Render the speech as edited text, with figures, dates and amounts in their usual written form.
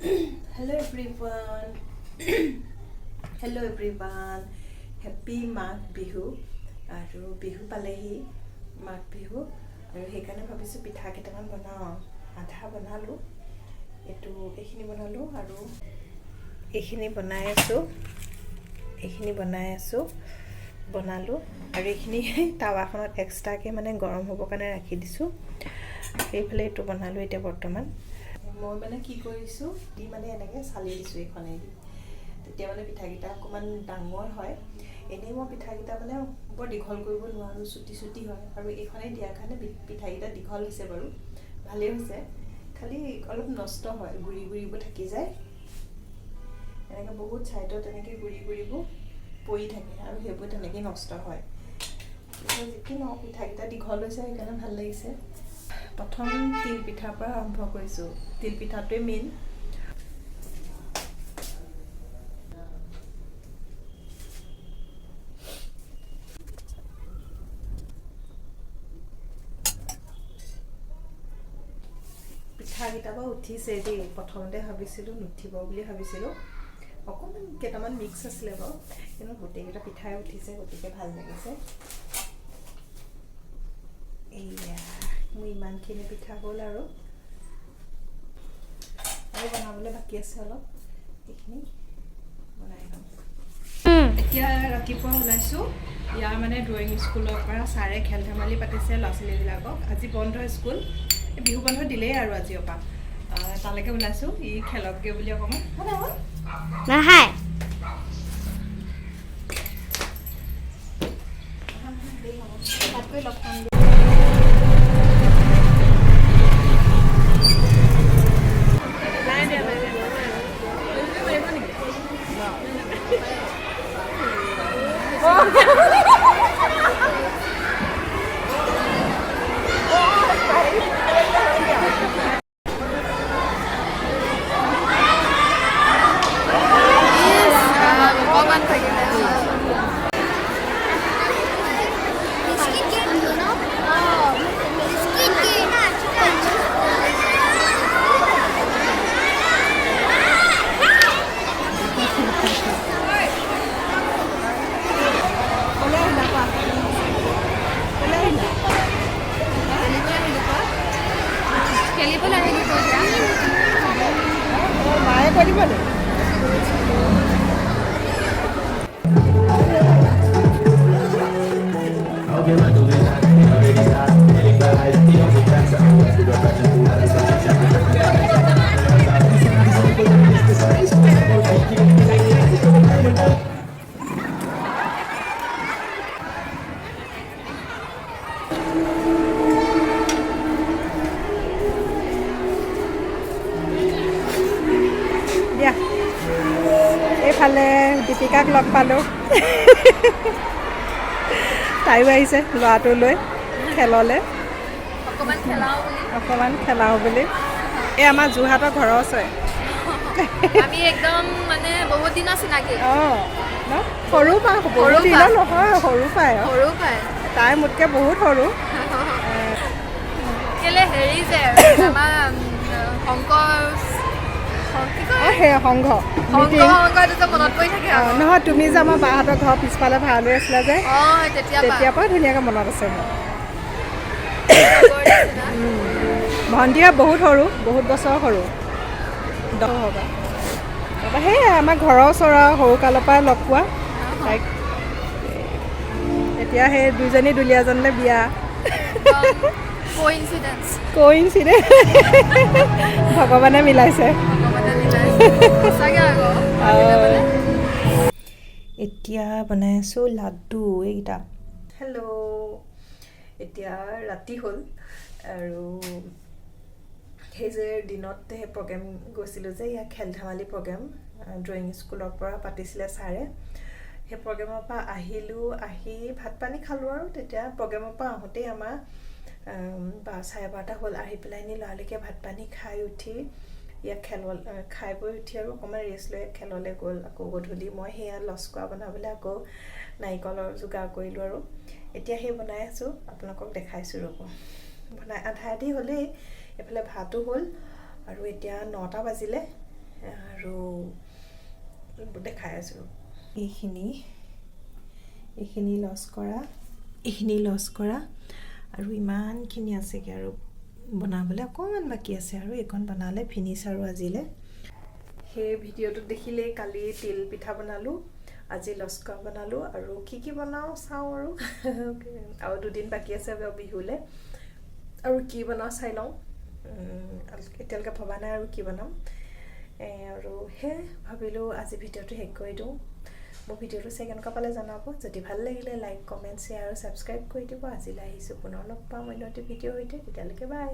Hello everyone, hello everyone, happy Magh Bihu. আৰু বিহু পালেহি, মাঘ বিহু, আৰু সেইকাৰণে ভাবিছোঁ পিঠা কেইটামান বনাওঁ। আধা বনালোঁ, এইটো এইখিনি বনালোঁ আৰু এইখিনি বনাই আছোঁ, এইখিনি বনাই আছোঁ, বনালোঁ। আৰু এইখিনি টাৱাখনত এক্সট্ৰাকৈ মানে গৰম হ'বৰ কাৰণে ৰাখি দিছোঁ। সেইফালে এইটো বনালোঁ। এতিয়া বৰ্তমান মই মানে কি কৰিছোঁ, দি মানে এনেকৈ চালি দিছোঁ এইখনেদি, তেতিয়া মানে পিঠাকেইটা অকণমান ডাঙৰ হয়। এনেই মই পিঠাকেইটা মানে বৰ দীঘল কৰিব নোৱাৰোঁ, চুটি চুটি হয়। আৰু এইখনে দিয়াৰ কাৰণে পিঠাকেইটা দীঘল হৈছে বাৰু, ভালেই হৈছে। খালি অলপ নষ্ট হয়, গুড়ি গুড়িবোৰ থাকি যায়। এনেকৈ বহুত ছাইডত এনেকৈ গুড়ি গুড়িবোৰ পৰি থাকে আৰু সেইবোৰ তেনেকেই নষ্ট হয়। কিন্তু যি কি নহওক, পিঠাকেইটা দীঘল হৈছে, সেইকাৰণে ভাল লাগিছে। প্ৰথম তিল পিঠাৰ পৰা আৰম্ভ কৰিছোঁ, তিল পিঠাটোৱে মেইন। পিঠাকেইটা বাৰু উঠিছে দেই। প্ৰথমতে ভাবিছিলোঁ নুঠিব বুলি ভাবিছিলোঁ, অকণমান কেইটামান মিক্স আছিলে বাৰু, কিন্তু গোটেইকেইটা পিঠাই উঠিছে, গতিকে ভাল লাগিছে। এইয়া মোৰ ইমানখিনি পিঠা হ'ল আৰু আৰু বনাবলৈ বাকী আছে অলপ, এইখিনি বনাই ল'ম। এতিয়া ৰাতিপুৱা ওলাইছোঁ। ইয়াৰ মানে ড্ৰয়িং স্কুলৰ পৰা ছাৰে খেল ধেমালি পাতিছে ল'ৰা ছোৱালীবিলাকক। আজি বন্ধ স্কুল, এই বিহু বন্ধ দিলেই আৰু আজিৰ পৰা। তালৈকে ওলাইছোঁ, ই খেলকগৈ বুলি অকণমান। হয় নহয়? নহয়। তাত গৈ লগ পাম। অকণমান থাকিলে। Biscuit game, you know? Biscuit game. ক'লৈ আহিলা কোৱা? ক'লৈ আহিলা? খেলিবলৈ আহিলোঁ কৈ দিয়া। অঁ, মায়ে কৈ দিব নেকি? দিয়া। এইফালে দীপিকাক লগ পালোঁ, তাইও আহিছে ল'ৰাটো লৈ খেললৈ। অকণমান খেলাওঁ বুলি। অকণমান খেলাওঁ বুলি। এই আমাৰ যোৰহাটৰ ঘৰৰ ওচৰে। আমি একদম মানে বহুত দিনৰ চিনাকি। অঁ ন, সৰু পা, বহুত সৰু পা। দিনৰ নহয়, সৰু পাই আৰু। সৰু পাই। তাই মোতকৈ বহুত সৰু। কেলে হেৰি যে আমাৰ শংকৰ কি কয়? অঁ, সেই সংঘ। শংকৰ। মিটিং। শংকৰটো যে মনত পৰি থাকে অঁ, আকৌ। নহয়, তুমি যে আমাৰ বাহঁতৰ ঘৰৰ পিছফালে ভাড়া লৈ আছিলা যে। অঁ, তেতিয়া পৰা। তেতিয়াৰ পৰা ধুনীয়াকৈ মনত আছে মোৰ। লগৰ নিচিনা। ভণ্টিয়ে বহুত সৰু, বহুত বছৰ সৰু, 10 হ'বা। তাৰপৰা সেয়াই আমাৰ ঘৰৰ ওচৰৰ আৰু সৰু কালৰ পৰাই লগ পোৱা তাইক। এতিয়া সেই দুইজনী দুলীয়াজনলৈ বিয়া। কোইনচিডেন্স। কোইনচিডেন্স, ভগৱানে মিলাইছে। ভগৱানে মিলাইছে সঁচাকে আকৌ ভাবিলে মানে। এতিয়া বনাই আছোঁ লাড্ডু এইকেইটা। হেল্ল', এতিয়া ৰাতি হ'ল আৰু সেই যে দিনত সেই প্ৰগ্ৰেম গৈছিলোঁ যে, ইয়াৰ খেল ধেমালি প্ৰগ্ৰেম ড্ৰয়িং স্কুলৰ পৰা পাতিছিলে ছাৰে, সেই প্ৰগ্ৰেমৰ পৰা আহিলোঁ। আহি ভাত পানী খালোঁ আৰু তেতিয়া প্ৰগ্ৰেমৰ পৰা আহোঁতেই আমাৰ 12:30 হ'ল। আহি পেলাই নি লৰালৰিকৈ ভাত পানী খাই উঠি ইয়াক খেল খাই বৈ উঠি আৰু অকণমান ৰেষ্ট লৈ খেললৈ গ'ল। আকৌ গধূলি মই সেয়া লস্কৰা বনাবলৈ আকৌ নাৰিকলৰ যোগাৰ কৰিলোঁ আৰু এতিয়া সেই বনাই আছোঁ। আপোনালোকক দেখাইছোঁ, ৰ'ব। বনাই আধা আধি হ'লেই, এইফালে ভাতো হ'ল আৰু এতিয়া 9টা বাজিলে। আৰু দেখাই আছোঁ। এইখিনি এইখিনি লস্কৰা, এইখিনি লস্কৰা আৰু ইমানখিনি আছেগৈ আৰু বনাবলৈ অকণমান বাকী আছে আৰু এইকণ বনালে ফিনিছ আৰু আজিলৈ। সেই ভিডিঅ'টোত দেখিলেই, কালি তিল পিঠা বনালোঁ, আজি লস্কৰা বনালোঁ আৰু কি কি বনাওঁ চাওঁ। আৰু আৰু 2 দিন বাকী আছে বিহুলৈ, আৰু কি বনাওঁ চাই লওঁ। এতিয়ালৈকে ভবা নাই আৰু কি বনাম। আৰু সেয়াই ভাবিলোঁ, আজি ভিডিঅ'টো শেষ কৰি দিওঁ। মোৰ ভিডিঅ'টো চাই কেনেকুৱা পালে জনাব। যদি ভাল লাগিলে লাইক, কমেণ্ট, শ্বেয়াৰ আৰু ছাবস্ক্ৰাইব কৰি দিব। আজিলৈ আহিছোঁ, পুনৰ লগ পাম অন্য এটি ভিডিঅ'ৰ সৈতে। তেতিয়ালৈকে বাই।